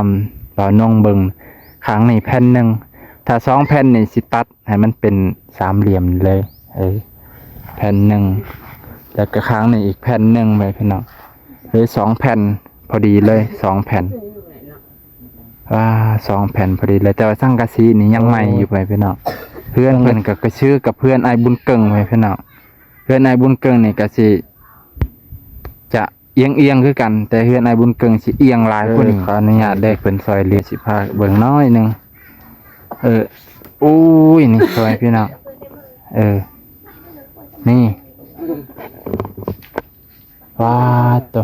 ຳບ່າວນົງເບິ່ງ ຂ້າງນີ້ແຜ່ນໜຶ່ງ ຖ້າສອງແຜ່ນນີ້ຊິຕັດໃຫ້ມັນເປັນສາມຫຼ່ຽມເລີຍ ເອີ ແຜ່ນໜຶ່ງ ແລ້ວກໍຂ້າງນີ້ອີກແຜ່ນໜຶ່ງໄວ້ພີ່ນ້ອງ ເລີຍສອງແຜ່ນ ພໍດີເລີຍສອງແຜ່ນ ວ້າ ສອງແຜ່ນພໍດີເລີຍ ແຕ່ວ່າສັງກະສີນີ້ຍັງໃໝ່ຢູ່ໄວ້ພີ່ນ້ອງ ເຮືອນເພິ່ນກໍ ກໍຄືກັບເຮືອນອ້າຍບຸນເກິ່ງໄວ້ພີ່ນ້ອງ ເຮືອນອ້າຍບຸນເກິ່ງນີ້ກໍຊິຈະ ອຽງໆຄືກັນ ແຕ່ເຮືອນອ້າຍບຸນເກິ່ງຊິອຽງຫຼາຍກວ່ານີ້ ເອີ ຂໍອະນຸຍາດເດີ ເພິ່ນຊ່ອຍເຫຼືອ ຊິພາເບິ່ງໜ້ອຍໜຶ່ງ ເອີ ໂອ້ຍ ນີ້ຊ່ອຍພີ່ນ້ອງ ເອີ ນີ້ ວ້າໂຕ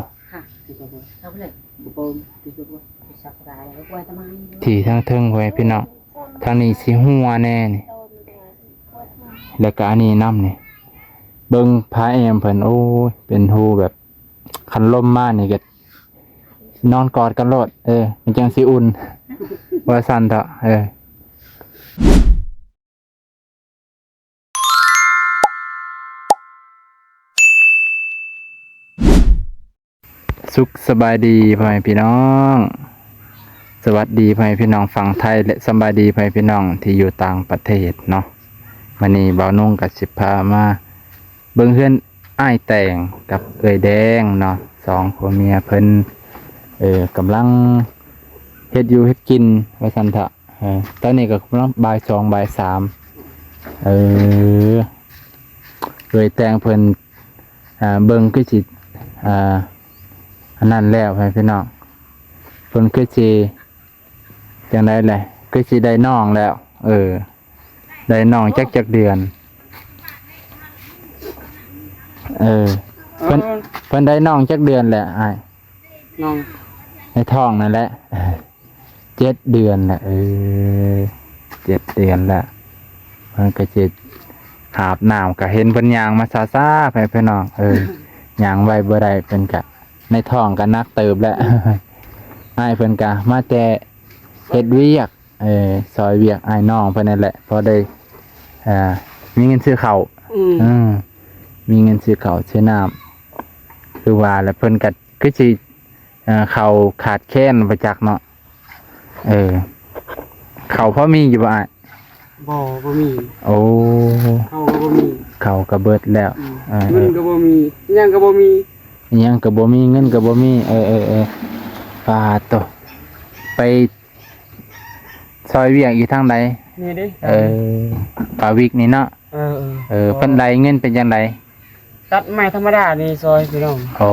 ທີ່ທາງເທິງ ພໍ່ແມ່ພີ່ນ້ອງ ທາງນີ້ຊິຮົ່ວແດ່ນີ້ ແລ້ວກໍອັນນີ້ນຳນີ້ ເບິ່ງຝາແອມເພິ່ນ ໂອ້ຍ ເປັນຮູແບບ ຄັນລົມມານີ້ກໍນອນກອດກັນໂລດ ເອີ ມັນຈັ່ງຊິອຸ່ນ ວ່າຊັ້ນເຖາະ ເອີ. ສຸກສະບາຍດີພໍ່ແມ່ພີ່ນ້ອງ ສະຫວັດດີພໍ່ແມ່ພີ່ນ້ອງຝັ່ງໄທ ແລະ ສະບາຍດີພໍ່ແມ່ພີ່ນ້ອງທີ່ຢູ່ຕ່າງປະເທດເນາະ ມື້ນີ້ບ່າວນົງກໍຊິພາມາ ເບິ່ງເຮືອນອ້າຍແຕງກັບເອື້ອຍແດງເນາະ ສອງຜົວເມຍເພິ່ນ ເອີ ກຳລັງເຮັດຢູ່ເຮັດກິນວ່າຊັ້ນເຖາະ ເອີ ຕອນນີ້ກໍກຳລັງບ່າຍສອງບ່າຍສາມ ເອີ ເອື້ອຍແຕງເພິ່ນ ອ່າ ເບິ່ງຄືຊິ ອ່າ ອັນນັ້ນແລ້ວ ພີ່ນ້ອງ ເພິ່ນຄືຊິຈັ່ງໃດແຫຼະ ຄືຊິໄດ້ນ້ອງແລ້ວ ເອີ ໄດ້ນ້ອງຈັກ ຈັກເດືອນ ເອີ ເພິ່ນ ເອີ ເພິ່ນໄດ້ນ້ອງຈັກເດືອນແລ້ວອ້າຍ ນ້ອງ ໃນທ້ອງນັ້ນແຫຼະ ເຈັດເດືອນແຫຼະ ເອີ ເຈັດເດືອນແລ້ວ ເພິ່ນກໍຊິຫາບນ້ຳ ກໍເຫັນເພິ່ນຍ່າງມາຊ້າໆ ໄປພີ່ນ້ອງ ເອີ ຍ່າງໄວບໍ່ໄດ້ ເພິ່ນກະ ໃນທ້ອງກໍໜັກເຕີບແລ້ວ ອ້າຍເພິ່ນກະມາແຕ່ເຮັດວຽກ ເອີ ຊ່ອຍວຽກອ້າຍນ້ອງເພິ່ນນັ້ນແຫຼະ ພໍໄດ້ ອ່າ ມີເງິນຊື້ເຂົ້າ ອືມ ເອີ ມີເງິນຊື້ເຂົ້າຊື້ນ້ຳ ຄືວ່າແຫຼະ ເພິ່ນກໍຄືຊິ ເອີ ເຂົ້າຂາດແຄນບໍ່ຈັກເນາະ ເອີ ເຂົ້າພໍມີຢູ່ບໍ່ອ້າຍ? ບໍ່ ບໍ່ມີ ໂອ້ ເຂົ້າກໍບໍ່ມີ ເຂົ້າກໍເບິດແລ້ວ ອືມ ເອີ ເງິນກໍບໍ່ມີ ຫຍັງກໍບໍ່ມີ ຫຍັງກໍບໍ່ມີ ເງິນກໍບໍ່ມີ ເອີ ເອີ ເອີ ປາດໂຕ ໄປຊ່ອຍວຽກຢູ່ທາງໃດ? ນີ້ເດ້ ເອີ ປາວິກນີ້ເນາະ ເອີ ເອີ ເອີ ເພິ່ນໄດ້ເງິນເປັນຈັ່ງໃດ? ຕັດໄມ້ທຳມະດານີ້ຊ່ອຍພີ່ນ້ອງ ໂອ້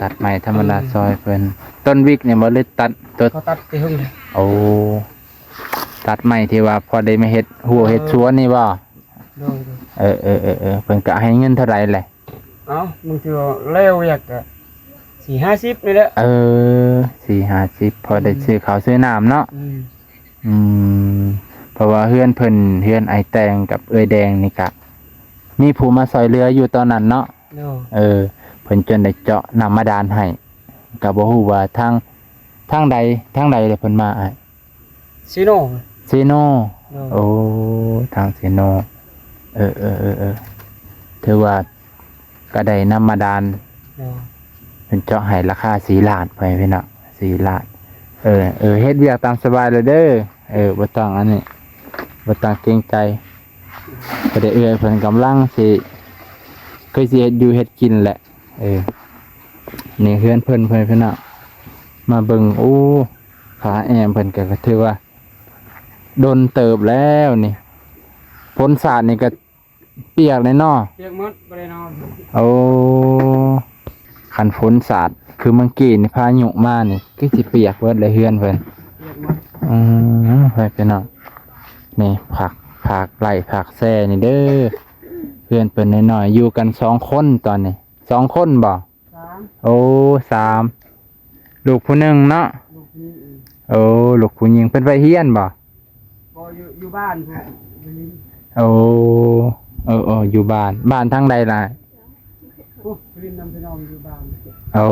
ຕັດໄມ້ທຳມະດາ ອືມ ຊ່ອຍເພິ່ນ ຕົ້ນວິກນີ້ບໍ່ ຫຼືຕັດຕົ້ນ ເຂົາຕັດແຕ່ເຫິງແລ້ວ ໂອ້ ຕັດໄມ້ທີ່ວ່າພໍໄດ້ມາເຮັດຮົ້ວ ເອີ ເຮັດສວນນີ້ບໍ່? ໂດຍ ໂດຍ ເອີ ເອີ ເອີ ເອີ ເພິ່ນກະໃຫ້ເງິນເທົ່າໃດແຫຼະ? ເອົ້າ ບາງເທື່ອແລ້ວວຽກກະສີ່ຫ້າສິບນີ້ແຫຼະ ເອີ ສີ່ຫ້າສິບ ພໍໄດ້ ອືມ ຊື້ເຂົ້າຊື້ນ້ຳເນາະ ອືມ ອືມ ເພາະວ່າເຮືອນເພິ່ນ ເຮືອນອ້າຍແຕງກັບເອື້ອຍແດງນີ້ກະ ມີຜູ້ມາຊ່ອຍເຫຼືອຢູ່ຕອນນັ້ນເນາະ ໂດຍ ເອີ ເພິ່ນຈົນໄດ້ເຈາະນ້ຳບາດານໃຫ້ ກໍບໍ່ຮູ້ວ່າທາງ ທາງໃດ ທາງໃດແຫຼະເພິ່ນມາອ້າຍ? ເຊໂນ ເຊໂນ ໂດຍ ໂອ້ ທາງເຊໂນ ເອີ ເອີ ເອີ ເອີ ຖືວ່າກໍໄດ້ນ້ຳບາດານ ໂດຍ ເພິ່ນເຈາະໃຫ້ລາຄາສີ່ລ້ານ ພໍ່ແມ່ພີ່ນ້ອງ ສີ່ລ້ານ ເອີ ເອີ ເຮັດວຽກຕາມສະບາຍເລີຍເດີ ເອີ ບໍ່ຕ້ອງອັນນີ້ ບໍ່ຕ້ອງເກງໃຈ ກໍໄດ້ເອື້ອຍເພິ່ນກຳລັງຊິ ຄືຊິເຮັດຢູ່ເຮັດກິນແຫຼະ ເອີ ນີ້ເຮືອນເພິ່ນ ເພິ່ນ ເພິ່ນນະ ມາເບິ່ງ ໂອ້ ຝາແອມເພິ່ນກໍ ກໍຖືວ່າດົນເຕີບແລ້ວນີ້ ຝົນສາດນີ້ກໍປຽກແລ້ວເນາະ ປຽກໝົດ ບໍ່ໄດ້ນອນ ໂອ້ ຄັນຝົນສາດຄືມື້ກີ້ນີ້ ພາຍຸມານີ້ ຄືຊິປຽກເບິດເລີຍເຮືອນເພິ່ນ ປຽກໝົດ ອືມ ໄປພີ່ນ້ອງ ນີ້ ຝາກ ຝາກໄລ້ຝາກແຊນີ້ເດີ ເຮືອນເພິ່ນນ້ອຍໆ ຢູ່ກັນສອງຄົນຕອນນີ້ ສອງຄົນບໍ່? ສາມ ໂອ້ ສາມ ລູກຜູ້ໜຶ່ງເນາະ ລູກຜູ້ຍິງ ໂອ້ ລູກຜູ້ຍິງ ເພິ່ນໄປຮຽນບໍ່? ບໍ່ ຢູ່ ຢູ່ບ້ານພຸ້ນ ໄປຫຼິ້ນ ໂອ້ ເອີໆ ຢູ່ບ້ານ ບ້ານທາງໃດລະ? ໂອ້ ໄປຫຼິ້ນນຳພີ່ນ້ອງຢູ່ບ້ານ ໂອ້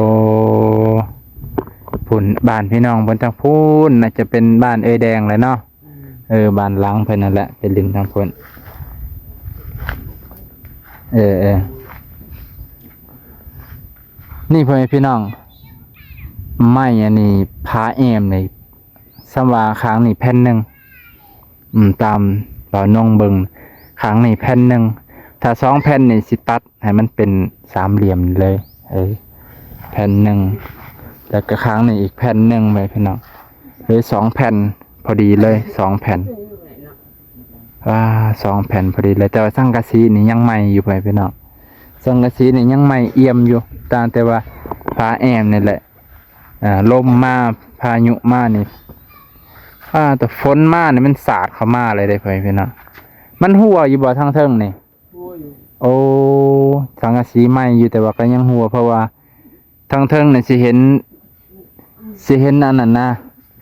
ພຸ້ນ ບ້ານພີ່ນ້ອງເພິ່ນທາງພຸ້ນ ໜ້າຈະເປັນບ້ານເອື້ອຍແດງແຫຼະເນາະ ອືມ ເອີ ບ້ານຫຼັງເພິ່ນນັ້ນແຫຼະ ໄປຫຼິ້ນທາງພຸ້ນ ເອີໆ ນີ້ພໍ່ແມ່ພີ່ນ້ອງ ໄມ້ອັນນີ້ ຝາແອ້ມນີ້ ສ່ຳວ່າຂ້າງນີ້ແຜ່ນໜຶ່ງ ອືມ ຕາມບ່າວນົງເບິ່ງ ຂ້າງນີ້ແຜ່ນໜຶ່ງ ຖ້າສອງແຜ່ນນີ້ຊິຕັດໃຫ້ມັນເປັນສາມຫຼ່ຽມເລີຍ ເອີ ແຜ່ນໜຶ່ງ ແລ້ວກໍຂ້າງນີ້ອີກແຜ່ນໜຶ່ງໄວ້ພີ່ນ້ອງ ເລີຍສອງແຜ່ນ ພໍດີເລີຍສອງແຜ່ນ ອ່າ ສອງແຜ່ນພໍດີເລີຍ ແຕ່ວ່າສັງກະສີນີ້ຍັງໃໝ່ຢູ່ໄປພີ່ນ້ອງ ສັງກະສີນີ້ຍັງໃໝ່ອ່ຽມຢູ່ ຕ່າງແຕ່ວ່າຝາແອ້ມນີ້ແຫຼະ ອ່າ ລົມມາ ພາຍຸມານີ້ ອ່າ ແຕ່ຝົນມານີ້ມັນສາດເຂົ້າມາເລີຍເດ້ພໍ່ແມ່ພີ່ນ້ອງ ມັນຮົ່ວຢູ່ບໍ່ທາງເທິງນີ້? ຮົ່ວຢູ່ ໂອ້ ສັງກະສີໃໝ່ຢູ່ ແຕ່ວ່າກໍຍັງຮົ່ວ ເພາະວ່າ ທາງເທິງນີ້ຊິເຫັນ ຊິເຫັນອັນນັ້ນນະ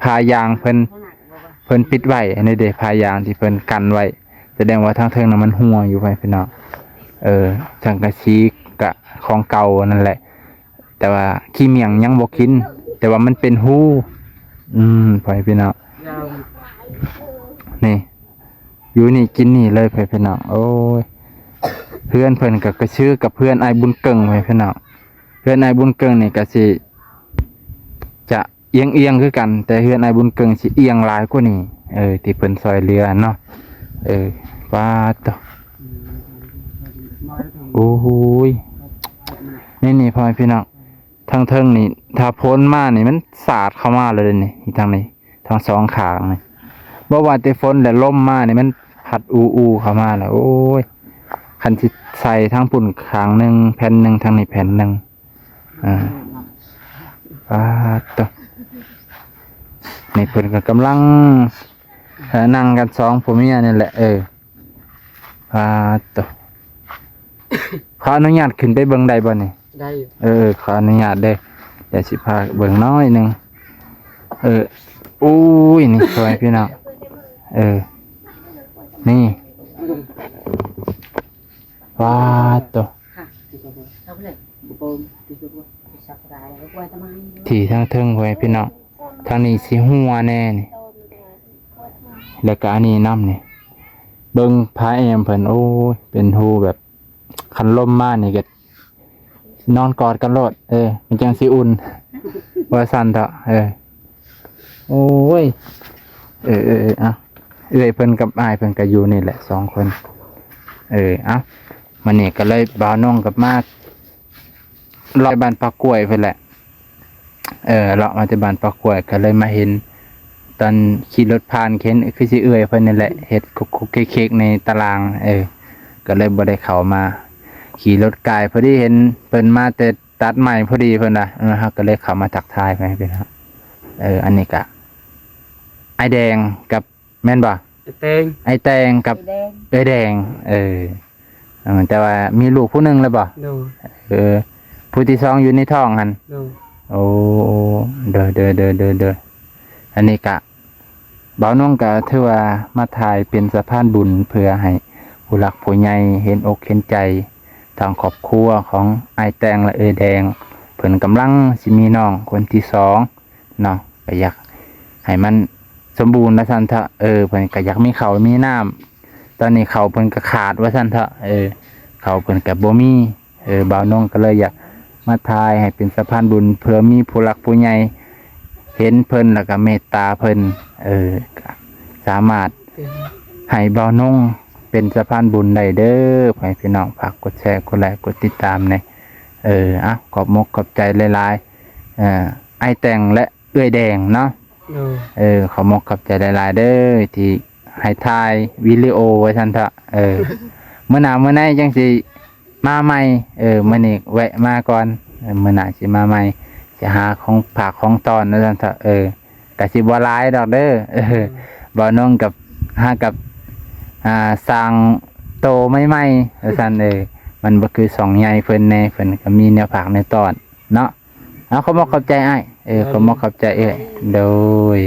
ຜ້າຢາງເພິ່ນ ເພິ່ນປິດໄວ້ ອັນນີ້ເດ້ ຜ້າຢາງທີ່ເພິ່ນກັ້ນໄວ້ ສະແດງວ່າທາງເທິງນະມັນຮົ່ວຢູ່ໄປພີ່ນ້ອງ ເອີ ສັງກະສີກະຂອງເກົ່ານັ້ນແຫຼະ ແຕ່ວ່າຂີ້ໝ້ຽງຍັງບໍ່ກິນ ແຕ່ວ່າມັນເປັນຮູ ອືມ ໄປພີ່ນ້ອງ ນີ້ ຢູ່ນີ້ກິນນີ້ເລີຍໄປພີ່ນ້ອງ ໂອ້ຍ ເຮືອນເພິ່ນກະ ກະຄືກັບເຮືອນອ້າຍບຸນເກິ່ງໄປພີ່ນ້ອງ ເຮືອນອ້າຍບຸນເກິ່ງນີ້ກະຊິ ຈະອຽງໆຄືກັນ ແຕ່ເຮືອນອ້າຍບຸນເກິ່ງຊິອຽງຫຼາຍກວ່ານີ້ ເອີ ທີ່ເພິ່ນຊ່ອຍເຫຼືອເນາະ ເອີ ປາດໂທ້ ໂອ້ຍ ນີ້ໆ ພໍ່ແມ່ພີ່ນ້ອງ ທາງເທິງນີ້ ຖ້າຝົນມານີ້ມັນສາດເຂົ້າມາເລີຍເດ້ນີ້ ທາງນີ້ ທັງສອງຂ້າງນີ້ ບໍ່ວ່າແຕ່ຝົນ ແລະ ລົມມານີ້ ມັນພັດອູໆເຂົ້າມາແລ້ວ ໂອ້ຍ ຄັນຊິໃສ່ທາງພຸ້ນຂ້າງໜຶ່ງແຜ່ນໜຶ່ງ ທາງນີ້ແຜ່ນໜຶ່ງ ອ່າ ປາດໂທ້ ນີ້ເພິ່ນກໍກຳລັງ ເອີ ນັ່ງກັນສອງຜົວເມຍນີ້ແຫຼະ ເອີ ປາດໂທ້ ຂໍອະນຸຍາດຂຶ້ນໄປເບິ່ງໄດ້ບໍ່ນີ້? ໄດ້ຢູ່ ເອີ ຂໍອະນຸຍາດເດີ້ ດຽວຊິພາເບິ່ງໜ້ອຍໜຶ່ງ ເອີ ໂອ້ຍ ນີ້ຊ່ອຍພີ່ນ້ອງ ເອີ ນີ້ ປາດໂທ້ ທີ່ທາງເທິງໄວ້ພີ່ນ້ອງ ທາງນີ້ຊິຮົ່ວແນ່ນີ້ ແລ້ວກະອັນນີ້ນຳນີ້ ເບິ່ງຝາແອ້ມເພິ່ນ ໂອ້ຍ ເປັນຮູແບບ ຄັນລົມມານີ້ກໍນອນກອດກັນໂລດ ເອີ ມັນຈັ່ງຊິອຸ່ນ ວ່າຊັ້ນເຖາະ ເອີ ໂອ້ຍ ເອີ ເອີ ເອີ ເອົາ ເອື້ອຍເພິ່ນກັບອ້າຍເພິ່ນກໍຢູ່ນີ້ແຫຼະສອງຄົນ ເອີ ເອົາ ມື້ນີ້ກໍເລີຍບ່າວນົງກັບມາ ເລາະໄປບ້ານປ່າກ້ວຍເພິ່ນແຫຼະ ເອີ ເລາະມາແຕ່ບ້ານປ່າກ້ວຍ ກໍເລີຍມາເຫັນ ຕອນຂີ່ລົດຜ່ານ ເຫັນຄືຊິເອື້ອຍເພິ່ນນີ້ແຫຼະ ເຮັດຄຸກໆເຄັກໆໃນຕາລ່າງ ເອີ ກໍເລີຍບໍ່ໄດ້ເຂົ້າມາ ຂີ່ລົດກາຍ ພໍດີເຫັນເພິ່ນມາແຕ່ຕັດໄມ້ພໍດີ ເພິ່ນວ່າ ເອີ ເຮົາກໍເລີຍເຂົ້າມາທັກທາຍໄປເພິ່ນເນາະ ເອີ ອັນນີ້ກະ ອ້າຍແດງກັບ ແມ່ນບໍ່? ອ້າຍແຕງ ອ້າຍແຕງກັບ ອ້າຍແດງ ເອີ ແດງ ເອີ ເອີ ແຕ່ວ່າມີລູກຜູ້ໜຶ່ງແລ້ວບໍ່? ໂດຍ ເອີ ຜູ້ທີສອງຢູ່ໃນທ້ອງຫັ້ນ ໂດຍ ໂອ້ ໂດຍ ໂດຍ ອັນນີ້ກະ ບ່າວນົງກະຖືວ່າມາຖ່າຍເປັນສະພານບຸນ ເພື່ອໃຫ້ຜູ້ຫຼັກຜູ້ໃຫຍ່ເຫັນອົກເຫັນໃຈ ທາງຄອບຄົວຂອງອ້າຍແຕງ ແລະ ເອື້ອຍແດງ ເພິ່ນກຳລັງຊິມີນ້ອງຄົນທີສອງ ເນາະ ກໍຢາກໃຫ້ມັນສົມບູນວ່າຊັ້ນເຖາະ ເອີ ເພິ່ນກໍຢາກມີເຂົ້າມີນ້ຳ ຕອນນີ້ເຂົ້າເພິ່ນກໍຂາດວ່າຊັ້ນເຖາະ ເອີ ເຂົ້າເພິ່ນກໍບໍ່ມີ ເອີ ບ່າວນົງກໍເລີຍຢາກມາຖ່າຍໃຫ້ເປັນສະພານບຸນ ເພື່ອມີຜູ້ຫຼັກຜູ້ໃຫຍ່ເຫັນເພິ່ນ ແລ້ວກໍເມດຕາເພິ່ນ ເອີ ກໍສາມາດໃຫ້ບ່າວນົງເປັນສະພານບຸນໄດ້ເດີ້ ໃຫ້ພີ່ນ້ອງຝາກກົດແຊ ກົດໄລ ກົດຕິດຕາມແດ່ ເອີ ເອົາ ຂອບມົກຂອບໃຈຫຼາຍໆ ເອີ ອ້າຍແຕງ ແລະ ເອື້ອຍແດງເນາະ ໂດຍ ເອີ ຂອບມົກຂອບໃຈຫຼາຍໆເດີ້ ທີ່ໃຫ້ຖ່າຍວິດີໂອໄວ້ຊັ້ນເຖາະ ເອີ ມື້ໜ້າມື້ໃນຈັ່ງຊິມາໃໝ່ ເອີ ມື້ນີ້ແວະມາກ່ອນ ເອີ ມື້ໜ້າຊິມາໃໝ່ ຊິຫາຂອງຝາກຂອງຕ້ອນວ່າຊັ້ນເຖາະ ເອີ ກະຊິບໍ່ຫຼາຍດອກເດີ້ ເອີ ໂດຍ ບ່າວນົງກັບ ຫາກັບ ອ່າ ສ້າງໂຕໃໝ່ໆ ວ່າຊັ້ນ ເອີ ມັນບໍ່ຄືຊ່ອງໃຫຍ່ເພິ່ນແດ່ ເພິ່ນກໍມີແນວຝາກແນວຕ້ອນເນາະ ເອົາ ຂອບມົກຂອບໃຈອ້າຍ ເອີ ໂດຍ ຂອບມົກຂອບໃຈເອື້ອຍ ໂດຍ